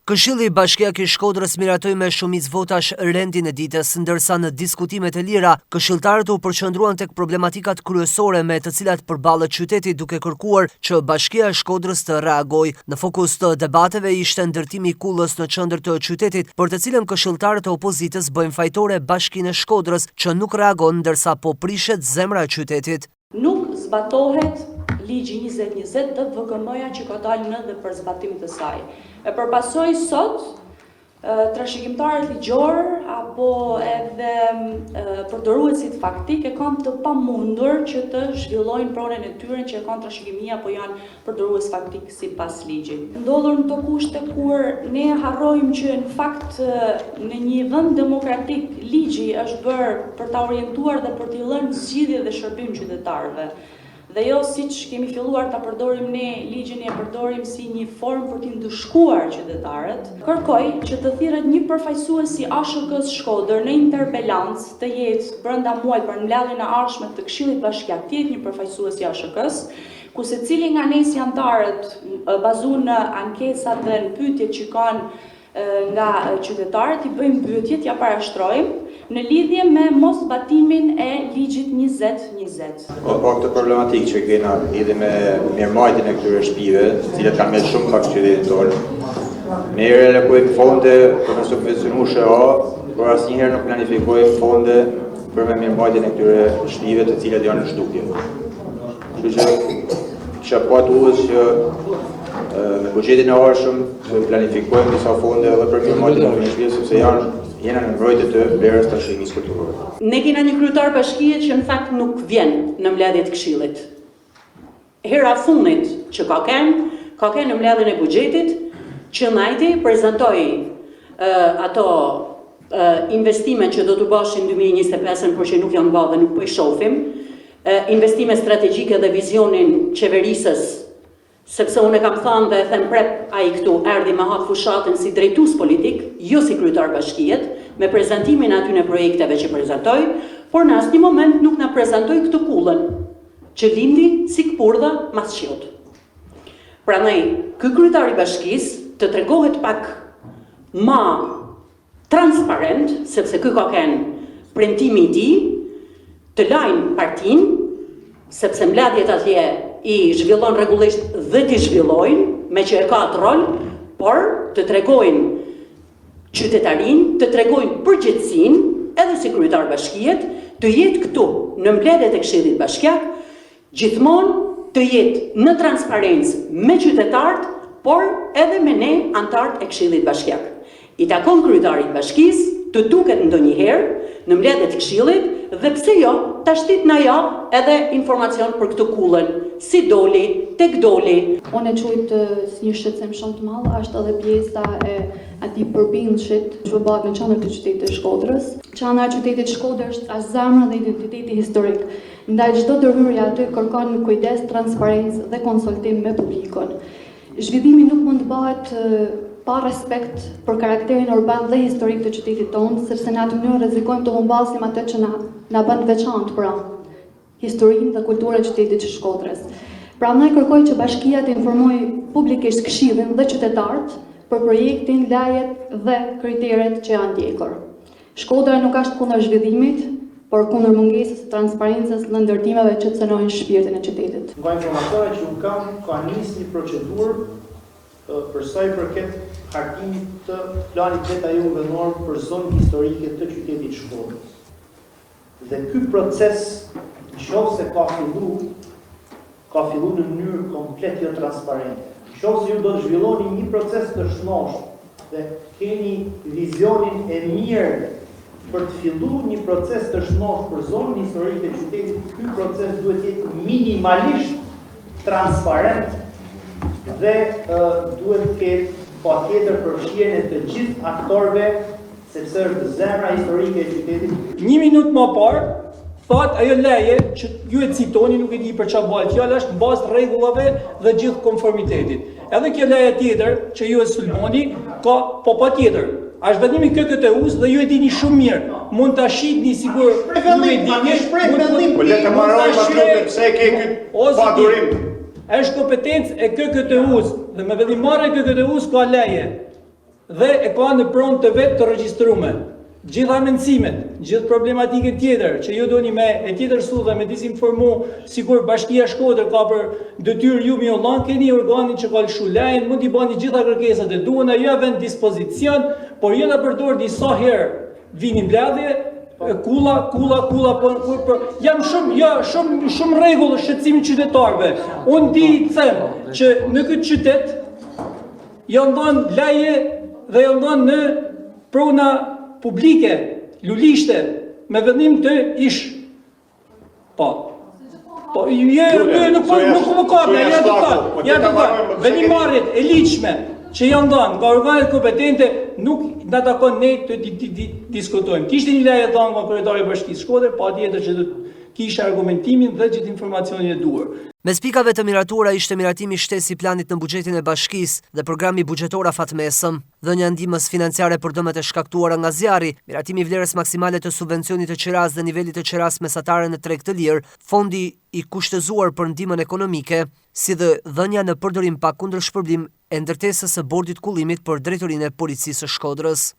Këshilli Bashkiak i Shkodrës miratoi me shumicë votash rendin e ditës, ndërsa në diskutimet e lira, këshilltarët u përqendruan tek problematikat kryesore me të cilat përballet qyteti duke kërkuar që Bashkia e Shkodrës të reagojë. Në fokus të debateve ishte ndërtimi i kullës në qendër të qytetit, për të cilën këshilltarët e opozitës bëjnë fajtore Bashkinë e Shkodrës që nuk reagon ndërsa po prishet zemra e qytetit. Nuk zbatohet ligji 2020 dhe VKM-ja që ka dalë në dhe për zbatim të saj. E për pasojë sot, trashëgimtarët ligjor apo edhe përdoruesit faktik e kanë të pamundur që të zhvillojnë pronën e tyre që e kanë trashëgimi apo janë përdorues faktik sipas ligjit. Ndodhur në këto kushte kur ne harrojmë që në fakt në një vend demokratik ligji është bërë për ta orientuar dhe për t'i dhënë zgjidhje dhe shërbim qytetarëve. Dhe jo siç kemi filluar ta përdorim ne ligjin e përdorim si një formë për t'i ndëshkuar qytetarët. Kërkoj që të thirret një përfaqësues i ASHK-së Shkodër në interpelancë të jetë brenda muajit për mbledhjen e ardhshme të Këshillit Bashkiak të jetë një përfaqësues i ASHK-së, ku secili nga ne si anëtarët bazu në ankesat dhe në pyetjet që kanë nga qytetarët, i bëjmë pyetjet, ja parashtrojmë, në lidhje me moszbatimin e ligjit 2020. Po, po këtë problematikë që kena lidhje me mirëmbajtjen e këtyre shtëpive, të cilat kanë mbetë shumë pak në qytetin tonë. Ne alokojmë fonde për me subvencionu SHA, por asnjëherë nuk planifikojmë fonde për me mirëmbajtjen e këtyre shtëpive të cilat janë në zhdukje. Kështu që kisha pat udhës që me buxhetin e ardhshëm të planifikojmë disa fonde edhe për mirëmbajtjen e këtyre shtëpive sepse janë jena në mbrojtje të vlerës trashëgimisë kulturore. Ne kena një kryetar bashkie që në fakt nuk vjen në mbledhje të këshillit. Hera fundit që ka kenë, ka kenë në mbledhjen e buxhetit që najti prezantoi ato investime që do të bëshin 2025-ën, por që nuk janë bë dhe nuk po i shohim, investime strategjike dhe vizionin qeverisës, sepse unë e kam thënë dhe e them prep ai këtu erdhi me hap fushatën si drejtues politik, jo si kryetar bashkiet, me prezantimin e atyne projekteve që prezantoi, por në asnjë moment nuk na prezantoi këtë kullën, që lindi si kpurdha mas shiut. Prandaj, ky kryetar i bashkisë të tregohet pak ma transparent, sepse ky ka kenë premtimi i tij, të lajnë partinë, sepse mbledhjet atje i zhvillon rregullisht dhe t'i zhvillojnë, me që e ka atë rol, por të tregojnë qytetarinë, të tregojnë përgjegjësinë, edhe si kryetar bashkiet, të jetë këtu në mbledhjet e Këshillit Bashkiak, Gjithmonë të jetë në transparencë me qytetarët, por edhe me ne anëtarët e Këshillit Bashkiak. I takon kryetarit të bashkisë të duket ndonjëherë në mbledhje të Këshillit dhe pse jo tashti të na japë edhe informacion për këtë kullën, si doli, tek doli. Unë e quaj si një shqetësim shumë të madh, është edhe pjesa e atij përbindshit që po bëhet në qendër të qytetit të Shkodrës. Qendra e qytetit Shkodër është është zemra dhe identiteti historik. Ndaj çdo ndërhyrje aty kërkon kujdes, transparencë dhe konsultim me publikun. Zhvillimi nuk mund të bëhet pa respekt për karakterin urban dhe historik të qytetit tonë, sepse në atë mënyrë rrezikojmë të humbasim atë që na na bën të veçantë, pra historinë dhe kulturën e qytetit të Shkodrës. Prandaj kërkoj që bashkia të informojë publikisht këshillin dhe qytetarët për projektin, lejet dhe kriteret që janë ndjekur. Shkodra nuk është kundër zhvillimit, por kundër mungesës së transparencës dhe ndërtimeve që cënojnë shpirtin e qytetit. Nga informacionet që unë kam, ka nisë një procedurë për sa i përket hartimit të planit detajuar vendor për zonën historike të qytetit Shkodrës. Dhe ky proces, në qoftë se ka fillu, ka fillu në mënyrë komplet jo transparente. Në qoftë se ju do të zhvilloni një proces të shnoshtë dhe keni vizionin e mirë për të fillu një proces të shnoshtë për zonën historike të qytetit, ky proces duhet të jetë minimalisht transparent dhe uh, duhet të ketë patjetër përfshirjen e të gjithë aktorëve sepse është zemra historike e qytetit. Një minutë më parë, thatë ajo leje që ju e citoni, nuk e di për çfarë bëhet fjala, është në bazë të rregullave dhe gjithë konformitetit. Edhe kjo leje tjetër që ju e sulmoni, ka po patjetër. Është vendimi KKTU-s dhe ju e dini shumë mirë. Mund ta shitni sikur ju e dini. Shpreh mendim. Po le të mbaroj pa lutem, pse e ke ky pa durim? Është kompetencë e KKTU-s dhe me vendimmarrje e KKTU-s ka leje. dhe e ka në pronë të vet të regjistrume. Gjitha mendësimet, gjithë problematikën tjetër që ju doni me e tjetërsu dhe me dizinformu, sikur Bashkia Shkodër ka për detyrë ju me ju dhanë, keni organin që ka lëshu lejen, mund t'i bani gjitha kërkesat e duhen, ajo ja vën dispozicion, por jo na përdorni sa herë vini mbledhje, kulla, kulla, kulla, po, po, po, jam shumë, jo, shumë, shumë rregull shqetësimin qytetarëve. Unë di të them që në këtë qytet janë dhënë leje dhe janë dhënë në prona publike, lulishte, me vendim të ish. Po. Po, jo, jo, nuk po, nuk po ka, ja do të, ja do të. Vendimarrjet e ligjshme që janë dhënë nga organet kompetente nuk na takon ne të di, di, di, diskutojmë. Kishte një leje dhënë nga kryetari i Bashkisë Shkodër, patjetër që do të kisha argumentimin dhe gjithë informacionin e duhur. Mes pikave të miratuara ishte miratimi shtesë i planit në buxhetin e bashkisë dhe programi buxhetor afatmesëm, dhënia ndihmës financiare për dëmet e shkaktuara nga zjarri, miratimi i vlerës maksimale të subvencionit të qirasë dhe nivelit të qirasë mesatare në treg të lirë, fondi i kushtëzuar për ndihmën ekonomike, si dhe dhënia në përdorim pa kundërshpërblim e ndërtesës së Bordit Kullimit për drejtorinë e Policisë së Shkodrës.